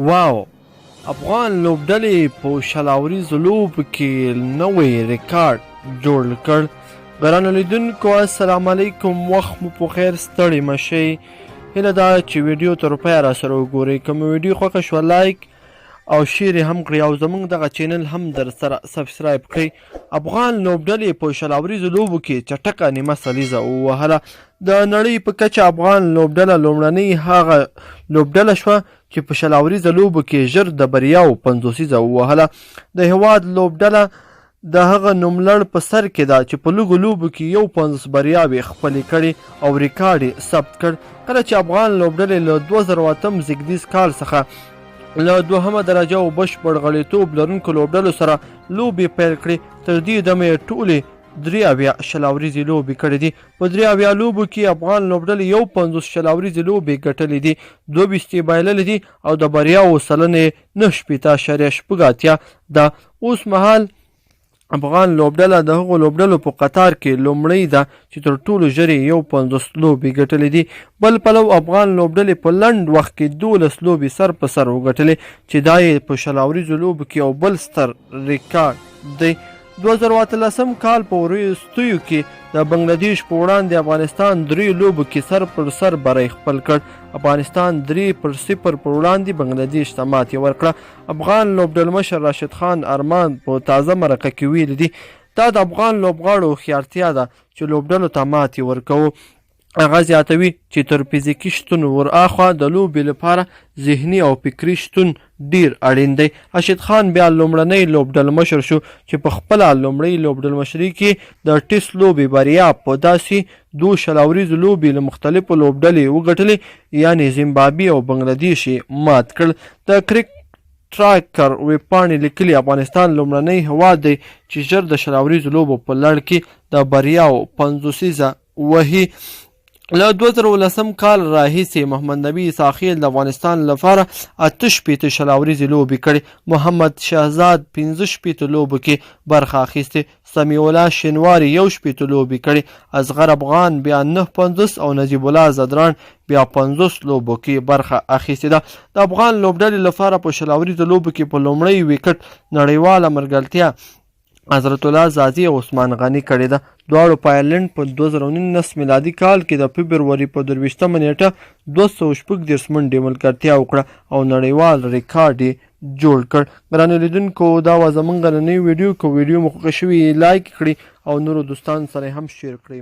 واو! افغان لوبډلې په 20 اوریزو لوبو کې نوی ریکارډ جوړ کړ. ګرانو لیدونکو السلام علیکم، وخت مو په خیر، ستړي مه شئ. هیله ده چې ویډیو تر پایه راسره وګورئ. که مو ویډیو خوښه شوه لایک او شیر یې هم کړئ او زموږ دغه چینل هم در سره سبسکرایب کړئ. افغان لوبډلې په 20 اوریزو لوبو کې چټکه نیمه سلیزه ووهله. د نړۍ په کچه افغان لوبډله لومړنۍ هغه لوبډله شوه چې په 20 اوریزه لوبو کې ژر د بریاو پنځوسیزه ووهله. د هیواد لوبډله د هغه نوملړ په سر کې ده چې په لږو لوبو کې 51 بریاوې خپلې کړې او ریکارډ یې ثبت کړ. کله چې افغان لوبډلې له 2008 زیږدیز کال څخه له دوهمه درجه او بشپړ غړیتوب لرونکو لوبډلو سره لوبې پیل کړې، تر دې دمه یې ټولې 73 20 اوریزې لوبې کړې دي. په 73 لوبو کې افغان لوبډلې 51 20 اوریزې لوبې ګټلې دي، 22 یې بایللې دي او د بریاوو سلنه یې 69.86 ده. اوس مهال افغان لوبډله د هغو لوبډلو په قطار کې لومړۍ ده چې تر ټولو ژر یې 51 لوبې ګټلې دي. بل پلو افغان لوبډلې په لنډ وخت کې 12 لوبې سر په سر وګټلې چې دا یې په 20 اوریزو لوبو کې یو بل ستر ریکارډ دی. 2018 کال په وروستیو کې د بنګلادیش په وړاندې افغانستان درې لوبو کې سر پر سر بری خپل کړ. افغانستان 3-0 پر وړاندې بنګلادیش ته ماتې ورکړه. افغان لوبډلمشر راشد خان ارمان په تازه مرکه کې ویلي دي، دا د افغان لوبغاړو هوښیارتیا ده چې لوبډلو ته ماتې ورکوو. هغه زیاتوي چې تر فزیکي شتون ور اخوا د لوبې لپاره ذهني او فکري شتون ډیر اړین دی. راشد خان بیا لومړنی لوبډلمشر شو چې په خپله لومړۍ لوبډلمشرۍ کې د ټیسټ لوبې بریا په داسې دوو 20 اوریزو لوبې له مختلفو لوبډلې وګټلې، یعنې زیمبابوې او بنګلادیش یې مات کړل. د کریک ټراکر ویبپاڼې لیکلي، افغانستان لومړنی هیواد دی چې ژر د 20 اوریزو لوبو په لړ کې د بریاو پنځوسیزه وهي. له 2010 کال راهیسې محمد نبي عیسی خیل د افغانستان لپاره 68 20 اوریزې لوبې کړې. محمد شهزاد 65 لوبو کې برخه اخیستې. سمیع الله شینواري 61 لوبې کړې. اصغر افغان بیا 59 او نجیب الله ځدراڼ بیا 50 لوبو کې برخه اخیستې ده. د افغان لوبډلې لپاره په 20 اوریزو لوبو کې په لومړۍ ویکټ نړیواله ملګرتیا حضرت الله ځاځي او عثمان غني کړې ده. دواړو په آیرلنډ په 2019 میلادي کال کې د فبروري په 23مه نیټه 236 منډې ملګرتیا وکړه او نړیوال ریکارډ یې جوړ کړ. ګرانو لیدونکو، دا وه زمونږ ننۍ ویډیو. که ویډیو مو خوښه شوې لایک کړئ او نورو دوستانو سره هم شیر کړئ.